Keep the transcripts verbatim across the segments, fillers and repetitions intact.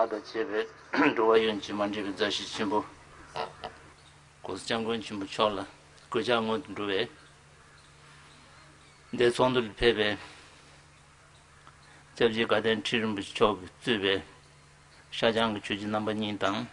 དང་བཅས་པའི་འགྲོ་བ་ཡོངས་ཀྱི་མ་འདྲེས་པའི་མཛའ་བཤེས་ཆེན་པོ་༸གོང་ས་༸སྐྱབས་མགོན་ཆེན་པོ་མཆོག་ལ་གུས་ཕྱག་སྔོན་དུ་འགྲོ་བས། འདིར་ཚོགས་འདུ་ལ་ཕེབས་པའི་སྐྱབས་རྗེ་དགའ་ལྡན་ཁྲི་རིན་པོ་ཆེ་མཆོག་གིས་གཙོས་པའི་ཤར་བྱང་གི་ཆོས་བརྒྱུད་རྣམ་པ་གཉིས་དང་།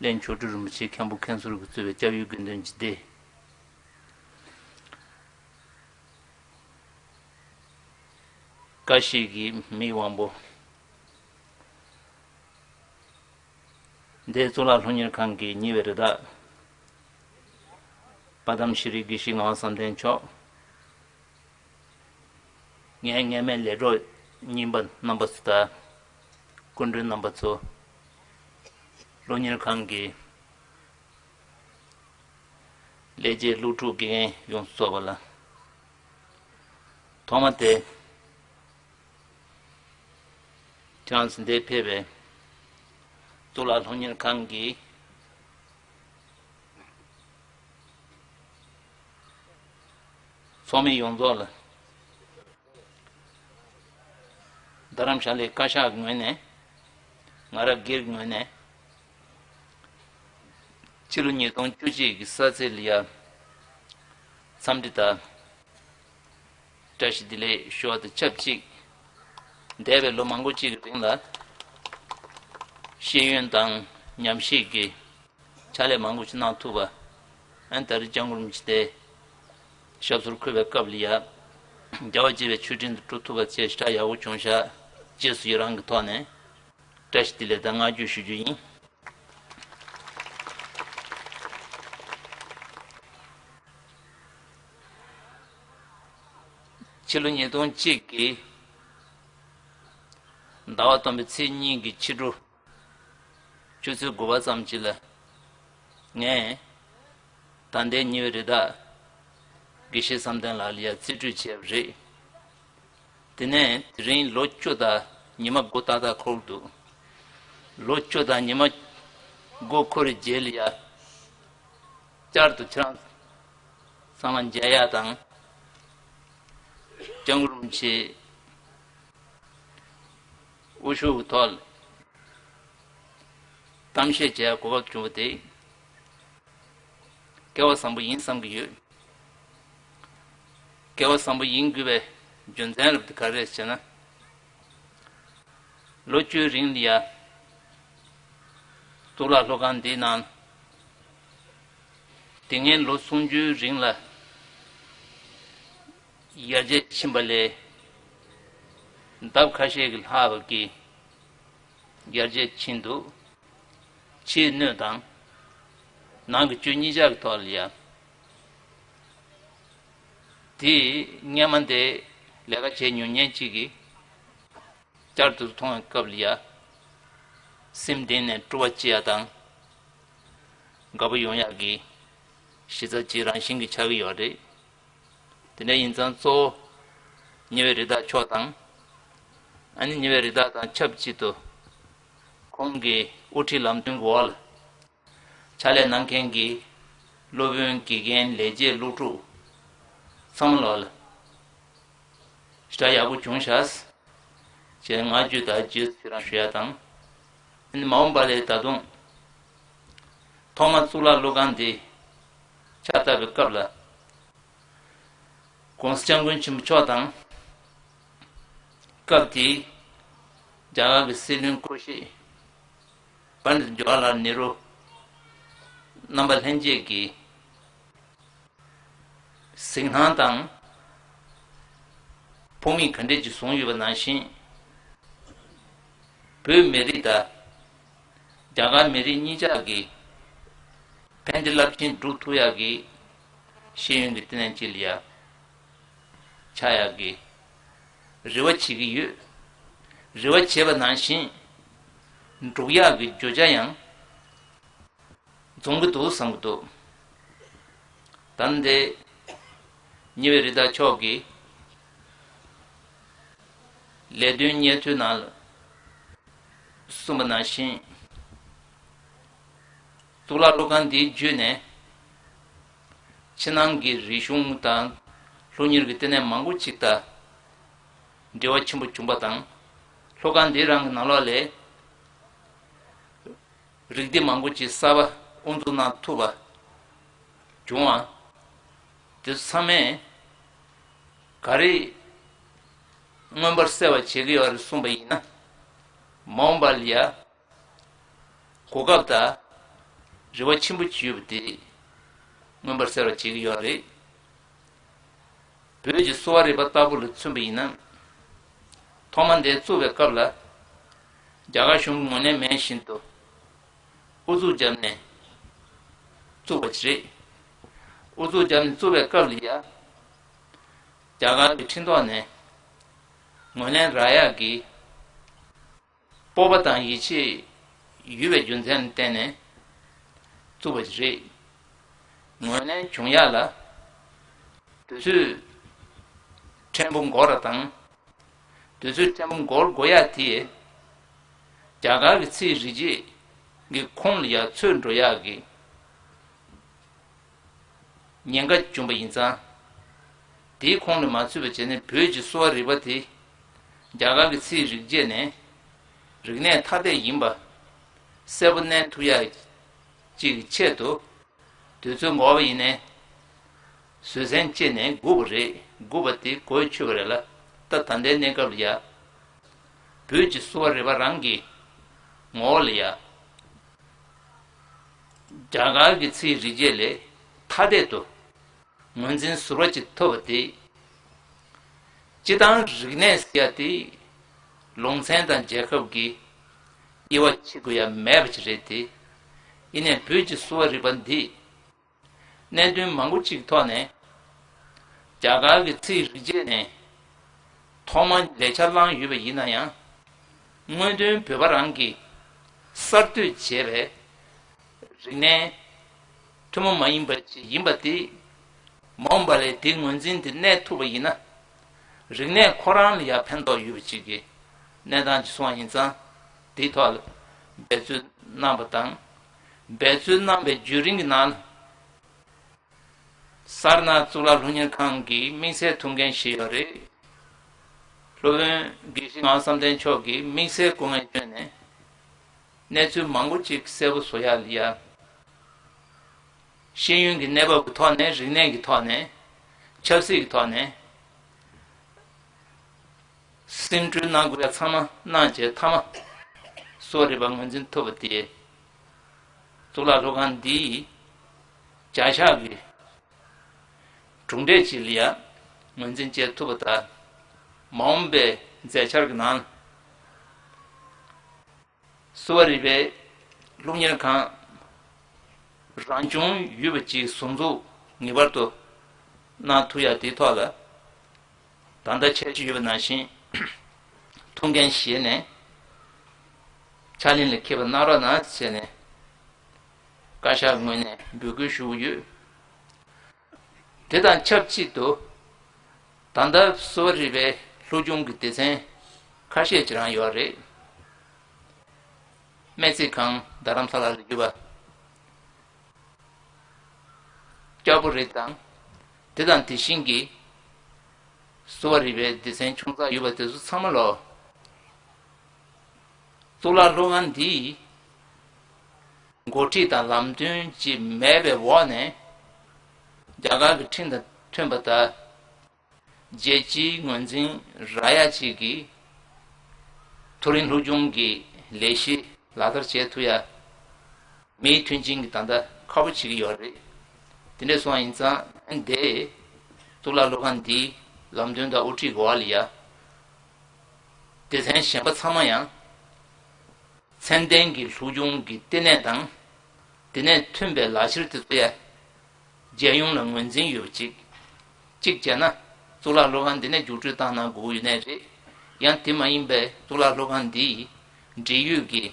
གླིང་ཆོ་འཕྲུལ་རིན་པོ་ཆེ་མཁན་པོ་མཁན་ཟུར་གྱིས་གཙོས་པའི་སྐྱབས་ཡུལ་དགེ་འདུན་གྱི་སྡེ། བཀྲ་ཤིས་ཀྱི་མིག་དབང་པོ། འདིར་གཙུག་ལག་སློབ་གཉེར་ཁང་གི་ཉེ་བའི་རི་དྭགས། དཔལ་ལྡན་ཤེས་རིག་དགེ་བཤེས་ངག་དབང་བསམ་གཏན་མཆོག། ངའི་སྔས་མའི་ལས་གྲོགས་རྙིང་པ་རྣམ་པ་ཚོ་དང་། སྐུ་མགྲོན་རྣམ་པ་ཚོ། སློབ་གཉེར་ཁང་གི་ལས་བྱེད་སློབ་ཕྲུག་དགེ་རྒན་ཡོངས་སུ་རྫོགས་པ་ལ། ཐོག་མ་དེ། ཁྱེད་རང་ཚོ་འདིར་ཕེབས་པའི་གཙུག་ལག་སློབ་གཉེར་ཁང་གི་ཚོགས་མི་ཡོངས་རྫོགས་ལ། རྡ་རམ་ཤ་ལའི་བཀའ་ཤག་གི་ངོས་ནས། ང་རང་སྒེར་གྱི་ངོས་ནས། ཕྱི་ལོ་ཉིས་སྟོང་བཅུ་གཅིག་གི་ས་ཚིགས་ལ་ཡ། འཚམས་འདྲི་དང་། བཀྲ་ཤིས་བདེ་ལེགས་ཞུ་བ་དང་ཆབས་ཅིག་འདས་པའི་ལོ་མང་པོ་གཅིག་གི་རིང་ལ། ཤེས་ཡོན་དང་ཉམས་ཞིབ་ཀྱི་ཕྱག་ལས་མང་པོ་ཞིག་གནང་ཐུབ་པ། ཨན་ད་རེས་སྐྱབས་མགོན་རིན་པོ་ཆེ་དེ་ཞབས་སོར་འཁོད་པའི་སྐབས་ལ་ཡ། རྒྱལ་བ་དགྱེས་པའི་མཆོད་སྤྲིན་དུ་གྲུབ་ཐུབ་པ་བཅས་ཞེ་དྲག་ཡག་པོ་བྱུང་ཤག་རྗེས་སུ་ཡི་རང་གི་ཐོག་ནས་བཀྲ་ཤིས་བདེ་ལེགས་དང་བསྔགས་བརྗོད་ཞུ་རྒྱུ་ཡིན། ཕྱི་ལོ་ཉིས་སྟོང་གཅིག་གི་ཟླ་བ་སྟོན་པའི་ཚེས་གཉིས་ཀྱི་ཕྱི་དྲོ། ཆུ་ཚོད་དགུ་པ་ཙམ་ཅིག་ལ། ངས་ད་ལྟའི་ཉེ་བའི་རི་དྭགས་དགེ་བཤེས་བསམ་གཏན་ལགས་ལ་ཡ་རྩིས་སྤྲོད་བྱས་པ་རེད། དེ་ནས་དེ་རིང་ལོ་བཅུ་དང་ཉི་མ་དགུ་ཏག་ཏག་འཁོར་འདུག་ལོ་བཅུ་དང་ཉི་མ་དགུ་འཁོར་བའི་རྗེས་ལ་ཡ། བསྐྱར་དུ་ཁྱེད་རང་ཚང་མ་མཇལ་ཡག་དང་། སྐྱབས་མགོན་རིན་པོ་ཆེ་དབུ་བཞུགས་ཀྱི་ཐོག་ལ་གཏམ་བཤད་བྱེད་ཡག་གོ་སྐབས་བྱུང་བ་དེ། སྐལ་བ་བཟང་པོ་ཡིན་བསམ་གྱི་ཡོད། སྐལ་བ་བཟང་པོ་ཡིན་དགོས་པའི་རྒྱུ་མཚན་རབ་དེ་ག་རེ་རེད་ཟེར་ན། ལོ་བཅུའི་རིང་ལ་ཡ། གཙུག་ལག་སློབ་ཁང་འདིའི་ནང་། དེ་སྔའི་ལོ་སུམ་ཅུའི་རིང་ལ་ཡར་རྒྱས་ཕྱིན་པ་ལས། ལྡབ་ཁ་ཤས་ཀྱིས་ལྷག་པ་གི་ཡར་རྒྱས་ཕྱིན་འདུག་ཕྱིའི་སྣོད་དང་། ནང་གི་བཅུད་གཉིས་ཆ་གི་ཐོག་ལ་ཡ། དེ་སྔས་མ་དེ་ལས་ཀ་བྱེད་མྱོང་མཁན་གཅིག་གིས། བསྐྱར་དུ་མཐོང་བའི་སྐབས་ལ་ཡ། སེམས་གཏིང་ནས་སྤྲོ་བ་སྐྱེ་ཡ་དང་། དགའ་པོ་ཡོང་ཡག་གི་གཞི་རྩ་གཅིག་རང་བཞིན་གྱིས་ཆགས་ཀྱི་ཡོད་རེད། དེ་འདྲ་ཡིན་ཙང་གཙོ་བོ་ཉེ་བའི་རི་དྭགས་མཆོག་དང་། ཨ་ནི་ཉེ་བའི་རི་དྭགས་དང་ཆབས་ཅིག་ཏུ་ཁོང་གི་དབུ་ཁྲིད་ལམ་སྟོན་གྱི་འོག་ལ། ཕྱག་ལས་གནང་མཁན་གྱི་སློབ་དཔོན་དགེ་རྒན་ལས་བྱེད་སློབ་ཕྲུག་ཚང་མ་ལོག་ལ་ཞེ་དྲག་ཡག་པོ་བྱུང་ཤག་ཅེས་བསྔགས་བརྗོད་དང་རྗེས་སུ་ཡི་རང་ཞུ་ཡ་དང་། ཨ་ནི་མ་འོངས་པ་ལ་ད་དུང་ཐོག་མར་གཙུག་ལག་སློབ་ཁང་འདི་ཕྱག་བཏབ་པའི་སྐབས་ལ། ༸གོང་ས་༸སྐྱབས་མགོན་ཆེན་པོ་མཆོག་དང་། སྐབས་དེའི་རྒྱ་གར་གྱི་སྲིད་བློན་སྐུ་གཞི་པཎྜི་ཏ་ཇོ་ཧར་ལཱལ་ནེ་རུ་རྣམ་པ་ལྷན་རྒྱས་ཀྱིས་གཟིགས་སྣང་དང་ཕུགས་དམིགས་ག་འདྲས་ཀྱིས་བཟུང་ཡོད་པ་ནང་བཞིན། བོད་མི་རིགས་དང་རྒྱ་གར་མི་རིགས་གཉིས་ཆ་གི་ཕན་བདེ་རླབས་ཆེན་སྒྲུབ་ཐུབ་ཡག་གི་ཤེས་ཡོན་གྱི་བསྟི་གནས་ཅིག་ལ་ཡ་ཆགས་ཡག་གི་རེ་བ་བྱེད་ཀྱི་ཡོད། རེ་བ་བྱེད་པ་ནང་བཞིན་འགྲུབ་ཡག་གི་བརྗོད་བྱ་ཡང་འཛོམས་ཀྱི་འདུག་བསམ་གྱི་འདུག་ད་ལྟ་ཉེ་བའི་རི་དྭགས་མཆོག་གིས་ལས་དོན་སྙན་ཐོའི་ནང་ལ་གསུངས་པ་ནང་བཞིན། གཙུག་ལག་སློབ་ཁང་འདིའི་བརྒྱུད་ནས་ཕྱི་ནང་གི་རིག་གཞུང་དང་སློབ་གཉེར་གྱི་ལྟེ་གནས་མང་པོ་ཅིག་དང་འབྲེལ་བ་ཆེན་པོ་བྱུང་པ་དང་། སློབ་ཁང་འདི་རང་གི་ནང་ལོགས་ལས་ རིགས་སྡེ་མང་པོ་ཅིག་གསར་པ་དབུ་འཛུགས་གནང་ཐུབ་པ་བྱུང་བ། དེ་ཚོ་ཚང་མས་ག་རེ་མངོན་པར་གསལ་བ་བྱེད་ཀྱི་ཡོད་རེད་གསུངས་པ་ཡིན་ན། མ་འོངས་པ་ལ་ཡ་གོ་སྐབས་དང་རེ་བ་ཆེན་པོ་ཅིག་ཡོད་པ་དེ་མངོན་པར་གསལ་བ་བྱེད་ཀྱི་ཡོད་རེད། བོད་ཀྱི་གསོ་བ་རིག་པ་ལྟ་བུ་ལ་མཚོན་པ་ཡིན་ན། ཐོག་མ་འདི་བཙུགས་པའི་སྐབས་ལ་རྒྱ་གར་གཞུང་གི་ངོས་ནས་མེད་བཞིན་དུ་ཨུ་ཚུགས་བརྒྱབ་ནས་བཙུགས་པ་ཅིག་རེད། ཨུ་ཚུགས་བརྒྱབ་ནས་བཙུགས་པའི་སྐབས་ལ་ཡ་རྒྱ་གར་གྱི་ཁྲིམས་ཐོག་ནས་ངོས་ལེན་རག་ཡག་གི་སྤོབས་པ་དང་ཡིད་ཆེས་ཡོད་པའི་རྒྱུ་མཚན་ལ་བརྟེན་ནས་བཙུགས་པ་ཞིག་རེད། ངོས་ལེན་བྱུང་ཡག་ལ་དུས་ཚོད་ཕྲན་བུ་འགོར་བ་དང་། དུས་ཚོད་ཕྲན་བུ་འགོར་དགོས་ཡག་དེས་རྒྱ་གར་གྱི་ཚིག་རིག་བྱེད་ཀྱི་ཁོངས་ལ་ཡང་ཚུད་འགྲོ་ཡག་གི་ཉེན་ཁ་བྱུང་བ་ཡིན་ཙང་། དེའི་ཁོངས་ལ་མ་ཚུད་པ་བྱས་ནས་བོད་ཀྱི་གསོ་བ་རིག་པ་དེ་རྒྱ་གར་གྱི་ཚིག་རིག་བྱེད་ནས་རིག་གནས་ཐ་དད་ཡིན་པ་གསལ་པོ་བསྣན་ཐུབ་ཡག་ཅིག་གི་ཆེད་དུ། དུས་ཚོད་འགོར་བ་ཡིན་ནའི་བཟོད་བསྲན་བྱས་ནས་སྒུག་པ་རེད། སྒུག་པ་དེ་གོ་ཆོད་པ་རེད་ལ། ད་ད་ལྟའི་གནས་སྐབས་ལ་ཡ་བོད་ཀྱི་གསོ་བ་རིག་པ་རང་གི་ངོ་བོ་ལ་ཡ་རྒྱ་གར་གྱི་ཚིག་རིག་བྱེད་ལས་ཐ་དད་དུ་ངོས་འཛིན་ཟུར་པ་ཅིག་ཐོབ་པ་དེ། སྤྱི་བཏང་རིག་གནས་ཟེར་ཡ་དེ་ལུང་ཚན་དང་རྒྱལ་ཁབ་ཀྱི་དབྱེ་བ་ཕྱེ་དགོས་ཡ་མེད་པ་ཅིག་རེད་དེ། ཡིན་ནའི་བོད་ཀྱི་གསོ་བ་རིག་པ་འདི་གནད་དོན་མང་པོ་ཅིག་ཐོག་ནས་རྒྱ་གར་གྱི་ཚིག་རིག་བྱེད་ནས་ཐོག་མ་ལས་འཆར་བླངས་ཡོད་པ་ཡིན་ན་ཡང་། དངོས་དོན་བོད་པ་རང་གིས་གསར་གཏོད་བྱས་པའི་རིག་གནས་ཐུན་མོང་མ་ཡིན་པ་ཅིག་ཡིན་པ་དེ། མ་འོངས་པ་ལ་དེའི་ངོས་འཛིན་དེ་གནས་ཐུབ་པ་ཡིན་ན། རིག་གནས་ཁོ་རང་ལ་ཡང་ཕན་ཐོགས་ཡོད་པ་ཅིག་གི་གནས་སྟངས་ཅིག་སོང་བ་ཡིན་ཙང་། དེའི་ཐོག་ལ་འབད་རྩོལ་གནང་བ་དང་། འབད་རྩོལ་གནང་བའི་བརྒྱུད་རིམ་གྱི་ནང་ལ། སར་ནཱཐ་གཙུག་ལག་སློབ་གཉེར་ཁང་གི་དམིགས་བསལ་ཐུགས་འགན་བཞེས་ཡོད་རེད། སློབ་དཔོན་དགེ་བཤེས་ངག་དབང་བསམ་གཏན་མཆོག་གིས་དམིགས་བསལ་སྐུ་ངལ་བསྐྱོན་ནས། གནས་ཚུལ་མང་པོ་ཅིག་གསལ་པོ་བཟོ་ཡག་ལ་ཡ། ཤེས་ཡོན་གྱི་གནས་བབ་ཀྱི་ཐོག་ནས། རིག་གནས་ཀྱི་ཐོག་ནས། ཆབ་སྲིད་ཀྱི་ཐོག་ནས། སེམས་ཁྲལ་གནང་དགོས་ཡ་ཚང་མ་གནང་བྱས། མཐའ་མ་གསོ་བ་རིག་པ་ངོས་འཛིན་ཐུབ་པ་དེ། གཙུག་ལག་སློབ་ཁང་འདིའི་བྱ་གཞག་གི་གྲུབ་འབྲས་ཅིག་ལ་ཡ་ངོས་འཛིན་བྱེད་ཐུབ་པ་དང་། མ་འོངས་པའི་མཛད་འཆར་གྱི་ནང་། གསོ་བ་རིག་པའི་སློབ་གཉེར་ཁང་རང་བྱུང་ཡོད་པ་ཅིག་ཟུར་འཛུགས་ངེས་པར་དུ་གནང་ཐུབ་ཡ་དེའི་ཐོག་ལ། ད་ལྟ་འཆར་གཞི་ཡོད་པ་ནང་བཞིན་ཐུགས་འགན་བཞེས་ནས་ཕྱག་ལེན་ལ་འཁེལ་བ་གནང་རོགས་གནང་ཟེར་ནས་བཀའ་ཤག་ངོས་ནས་འབོད་སྐུལ་ཞུ་གི་ཡོད། དེ་དང་ཆབས་ཅིག་ཏུ། ད་ལྟ་གསོ་བ་རིག་པའི་སློབ་སྦྱོང་གི་སྡེ་ཚན་ཁ་ཤས་ཅིག་རང་ཡོད་རེད། སྨན་རྩིས་ཁང་རྡ་རམ་ས་ལ་ལ་ཡོད་པ། ལྕགས་པོ་རི་དང་། དེ་དང་དེ་བཞིན་གྱི་གསོ་བ་རིག་པའི་སྡེ་ཚན་ཆུང་ཙག་ཡོད་པ་དེ་ཚོ་ཚང་མ་ལོ། གཙུག་ལག་སློབ་ཁང་འདིའི་འགོ་ཁྲིད་དང་ལམ་སྟོན་ཅིག་མེད་པའི་འོག་ནས། རྒྱ་གར་གྱི་ཁྲིམས་དང་མཐུན་པ་དང་། རྒྱལ་སྤྱིའི་ངོས་འཛིན་རག་ཡ་ཅིག་གི་མཐོ་རིམ་སློབ་སྦྱོང་གི་ལས་གཞི་ལག་བསྟར་བྱེད་ཐུབ་ཡ། མིའི་མཐུན་རྐྱེན་གྱི་ད་ལྟ་ཁག་པོ་བྱེད་ཀྱི་ཡོད་རེད། དེ་འདྲ་སོང་བ་ཡིན་ཙང་། འདི་གཙུག་ལག་སློབ་ཁང་འདིའི་ལམ་སྟོན་དང་དབུ་ཁྲིད་འོག་ལ་ཡ། སྡེ་ཚན་གཞན་པ་ཚང་མ་ཡང་། ཚད་ལྡན་གྱི་སློབ་སྦྱོང་གི་ལྟེ་གནས་དང་། དེ་ནས་ཐོན་པའི་ལག་ཁྱེར་དེ་ཚོ་ཡ། རྒྱལ་ཡོངས་ལ་ངོས་འཛིན་ཡོད་པ་ཅིག་གཅིག་བྱས་ན། གཙུག་ལག་སློབ་ཁང་འདི་ནས་རྒྱུགས་སྤྲོད་བཏང་གནང་དགོས་ཀྱི་ཡོད་ནའི་རེད། ཡང་དེ་མ་ཡིན་པའི་གཙུག་ལག་སློབ་ཁང་འདིའི་འབྲེལ་ཡོད་ཀྱི་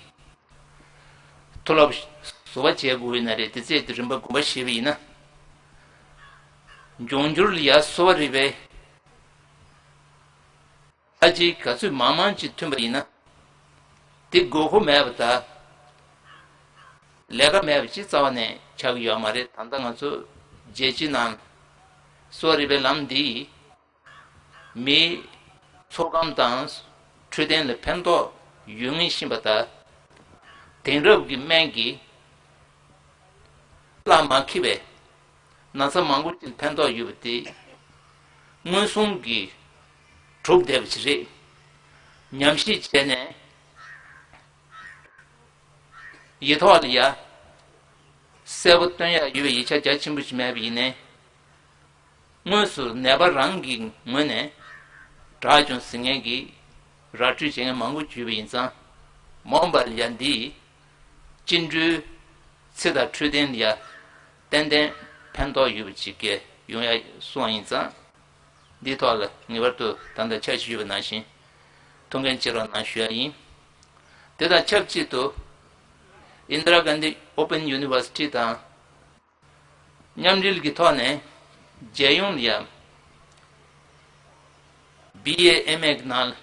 མཐོ་སློབ་བཟོ་བ་བྱེད་དགོས་ཀྱི་ཡོད་ན་རེད། དེ་ཚོའི་རིམ་པ་དགོངས་པ་བཞེས་པ་ཡིན་ན། འབྱུང་འགྱུར་ལ་ཡ་གསོ་བ་རིག་པའི་ལྷ་རྗེ་ག་ཚོད་མང་མང་ཅིག་ཐོན་པ་ཡིན་ན། དེ་དགོས་མཁོ་མེད་པ་དང་། ལས་ཀ་མེད་པ་ཅིག་རྩ་བ་ནས་ཆགས་ཀྱི་ཡོད་མ་རེད། ད་ལྟ་ང་ཚོ་རྒྱལ་སྤྱི་ནང་གསོ་བ་རིག་པའི་ལམ་འདིས་མིའི་ཚོགས་ཁམས་དང་འཕྲོད་བསྟེན་ལ་ཕན་ཐོགས་ཡོད་ངེས་ཤིང་པ་དང་། དེང་རབས་ཀྱི་སྨན་གྱིས་བླ་མ་མཁྱེན་པའི་ན་ཚ་མང་པོ་ཅིག་ཕན་ཐོགས་ཡོད་པ་དེ་མངོན་སུམ་གྱིས་གྲུབ་བསྡད་པ་ཞིག་རེད། ཉམས་ཞིབ་བྱས་ནས་ཡིག་ཐོག་ལ་ཡ་གསལ་པོ་སྟོན་ཡག་ཡོད་པའི་ཡིག་ཆ་རྒྱ་ཆེན་པོ་ཞིག་མེད་པ་ཡིན་ནའི། དངོས་སུ་ནད་པ་རང་གི་ངོས་ནས་དྲག་བྱུང་ཟེར་མཁན་གྱི་ར་འཕྲོད་བྱེད་མཁན་མང་པོ་ཡོད་པ་ཡིན་ཙང་། མ་འོངས་པ་ལ་ཡ་འདིས་སྤྱི་འགྲོས་ཚེ་དང་འཕྲོད་བསྟེན་ལ་ཡ་ཏན་ཏན་ཕན་ཐོགས་ཡོད་པ་ཅིག་གས་ཡོང་ཡ་གསུངས་པ་ཡིན་ཙང་། འདིའི་ཐོག་ལ་ངེས་པར་དུ་ད་ལྟ་འཆར་གཞི་ཡོད་པ་ནང་བཞིན་ཐུགས་འགན་བཞེས་རོགས་གནང་ཞུ་ཡ་ཡིན། དེ་དང་ཆབས་ཅིག་ཏུ་ཨིན་དི་ར་གྷན་དྷི་ཨོ་པན་ཡུ་ནི་ཝར་སི་ཊི་དང་མཉམ་འབྲེལ་གྱི་ཐོག་ནས་རྒྱལ་ཡོངས་ལ་ཡང་བི་ཨེ་ཨེམ་ཨེ་གི་ནང་